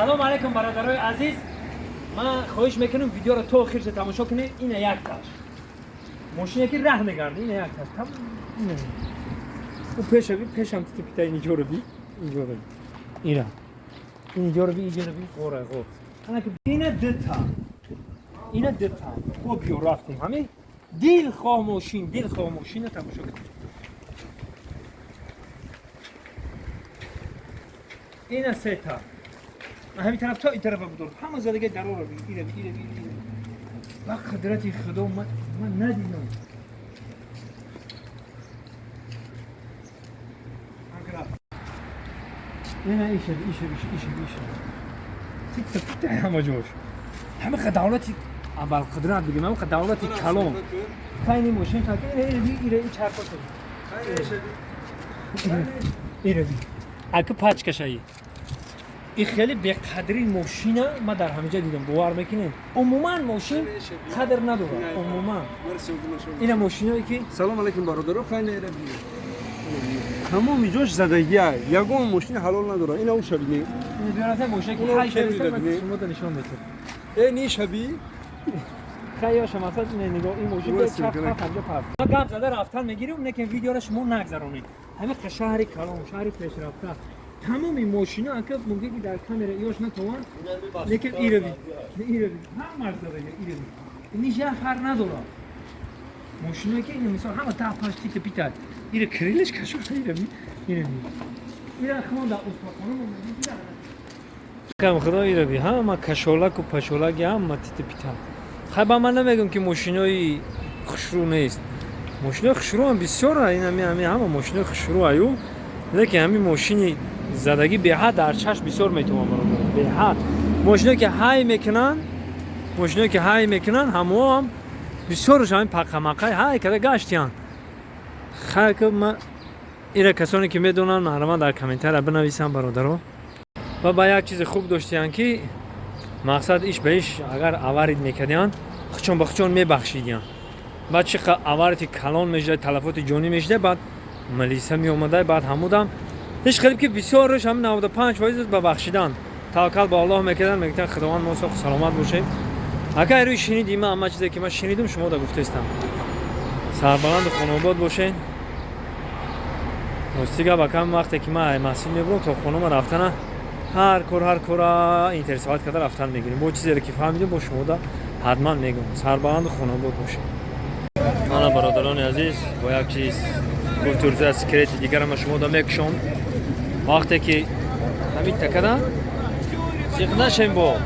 Салом алейкум, бародарои азиз. Ман хоҳиш мекунам, видеоро то охирша тамошо кунед. Ина якташ мошине ки раҳ мегарда, ина якташ. Ина ӯ пеша би, пешам тити пита, инҷоро би, инҷоро би, ина инҷоро би, инҷоро би, ғора ғор. Ана ки ина дута, ина дута бо биё рафтем. Ҳамин дилхоҳ мошин, дилхоҳ мошина тамошо кунед. Ина сета, ҳамин тараф то ин тарафа будор, ҳама задаги дароро би, ира би, ира би, ира би. Ба қудрати Худо, ман надидам. Ина иша, иша, иша, иша, иша, тикта пита, ҳама ҷош. Ҳама давлати абарқудрат бигем, ҳама давлати калон. Хайни мошин ка ина, ира би, ира, ин чархоша, ира би, ака пачкашаи. Ин хеле беқадри мошина ман дар ҳамиҷа дидам, бовар мекунед? Умуман мошин қадр надорад, умуман. Ина мошиное ки Салом алейкум, бародаро. Хайна, тамоми ҷош задагия, ягон мошини ҳалол надорад. Ина ӯ шабини. Биёрата мошина ки Уно ҳай кемри шуда, дабине. Шумо да нишон метед. Э, ни шаби. Хайёша, масалан, ина нигоҳ, ин мошин Ура, чарх силкала. ҳафт ҳамҷа паст. Ма гап зада рафтан мегирем, лекин видеоро шумо нагзаронед. Ҳамин шаҳри калон, шаҳри пешрафта, тамоми мошина, ака, мумкин ки дар камера ёш натованд, лекин ира би, ира би, ҳамаш задага, ира би, ниша фарқ надорад. Мошиное ки ина мисол ҳама та паш тита пита, ира крылиш кашода, ира би, ира би, ира хмон да устохона. Кам худо, ира би, ҳама кашолаку пашолаки, ҳама тита пита. Хай, ба ман намегӯм ки мошинои хушрӯ нест, мошинои хушрӯ ҳам бисёра. Ин ҳами ҳама мошинои хушрӯ аю, лекин ҳамин мошини задагӣ беҳад дар чашм бисёр метавон, бародар, беҳад. Мошиное ки ҳай мекунанд, мошиное ки ҳай мекунанд, ҳамоам бисёрш ҳамин пақамақай ҳай када гаштиянд. Хай, ки ма ира касоне ки медонанд, маҳраман дар комментария бинависанд, бародаро. Ва ба як чизи хуб доштиянд ки мақсад иш ба иш агар аварид мекардиянд, хучон ба хучон мебахшидиянд. Баъд чи аварити калон мешуда, талафоти ҷонӣ мешуда, баъд милиса меомада, баъд ҳамудам ҳеч қариб ки бисёрш, ҳам 95% ба бахшидан, таваккал ба Аллоҳ мекарданд, мегуфтанд: «Худованд, мо соҳ саломат бошем». Ака, рӯи шуниди ма, ҳама чизе ки ман шунидум, шумо да гуфтаистам. Сарбаланду хонобод бошед. Рости гап, акам, вақте ки ман масҷид мебурам, то хонама рафтана, ҳар кор, ҳар кора интересовать карда рафтан мегирем. Бо чизере ки фаҳмидем, бо шумо да ҳатман мегӯм. Сарбаланду хонобод бошед. Мана, бародарони азиз, бо як чиз гуфтурза, секрети дигарама шумо да мекушом. Вақте ки ҳамин такада зиқ нашем, бо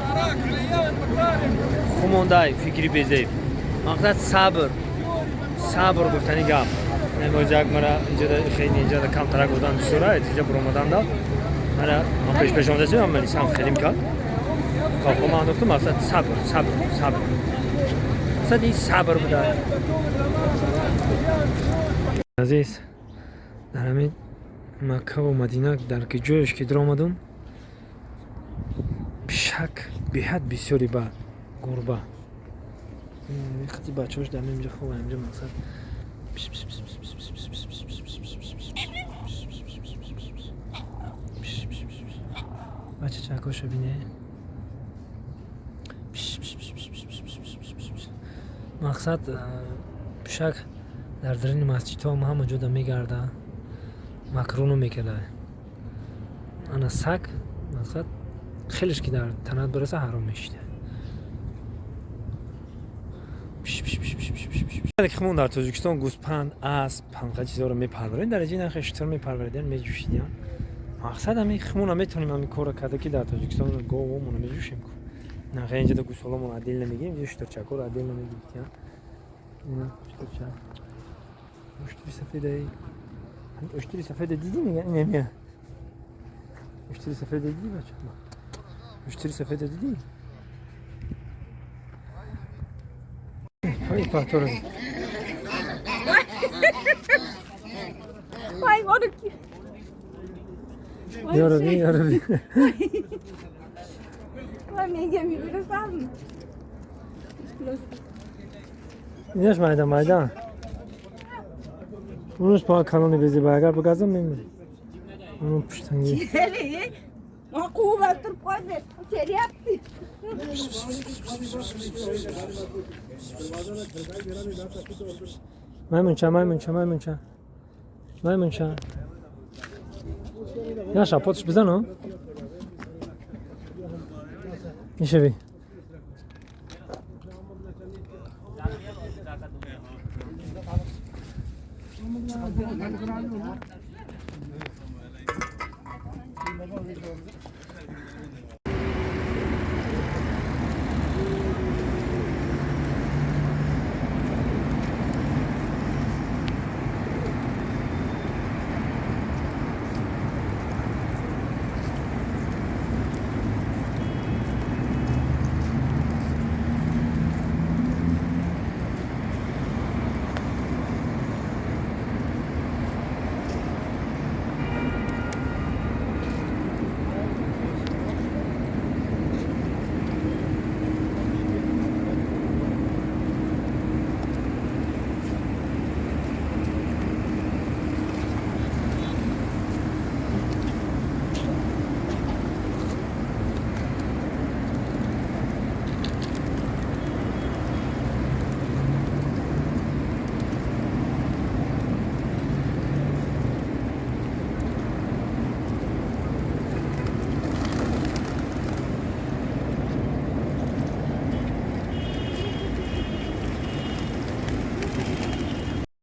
хумондай фикри безеб, мақсад сабр, сабр гуфтани гап. Имрӯз як мара инҷода хеле инҷода камтарак одам бисёра, инҷа буромаданда мара ман пеш пеш омадасим, милисам хелим кард, хохома андохтум. Мақсад сабр, сабр, сабр, мақсад ин сабр буда. Азиз, дар ҳамин Маккаву Мадина, дар ки ҷоеш ки даромадум, пишак беҳад бисёри, ба гурба хати бачаҳош дар инҷа хоб, инҷа мақсад пиш, пиш, пиш, пиш, пиш, пиш, пиш, пиш, пиш, пиш, пиш, пиш, пиш, пиш, пиш, пиш. Бача чакоша бине. Пиш, пиш, пиш, пиш, пиш, пиш, пиш, пиш, пиш, пиш. Мақсад, пишак дар дарини масҷидҳо ҳама ҷода мегарда, макруно мекарда. Ана саг, мақсад, хелеш ки дар танат бираса, ҳаром мешида. Пиш, пиш, пиш, пиш, пиш, пиш, пиш. Хумон дар Тоҷикистон гӯспанд, асп, ҳамқа чизҳоро мепарварем, дар инҷа нахе шутур мепарваридем, меҷӯшидиям. Мақсад, ҳамин хумона метавонем ҳамин корро карда, ки дар Тоҷикистон говомона меҷӯшем ку. Нахе инҷа гӯсоломон отдельно мегирем, инҷа шутурчакҳоро отдельно мегирифтиям. Ина шутурчак, уштури сафедаи, уштури сафеда дидӣ? Мега, ина мия, уштури сафеда дидӣ, бача? Уштури сафеда дидӣ? Ой, паторо. Вай, моро. Ёро би, ёро би. Вай, мегем, мебирасам. Инаш майда майда. Унуш па калони безеба, агар бигазам, мемири. Уну пуштанги. Хеле. Quvib o'ltirib qo'ydi. Kelyapti. Маймунча, маймунча, маймунча, маймунча, я шапотш бизану. Ишеви.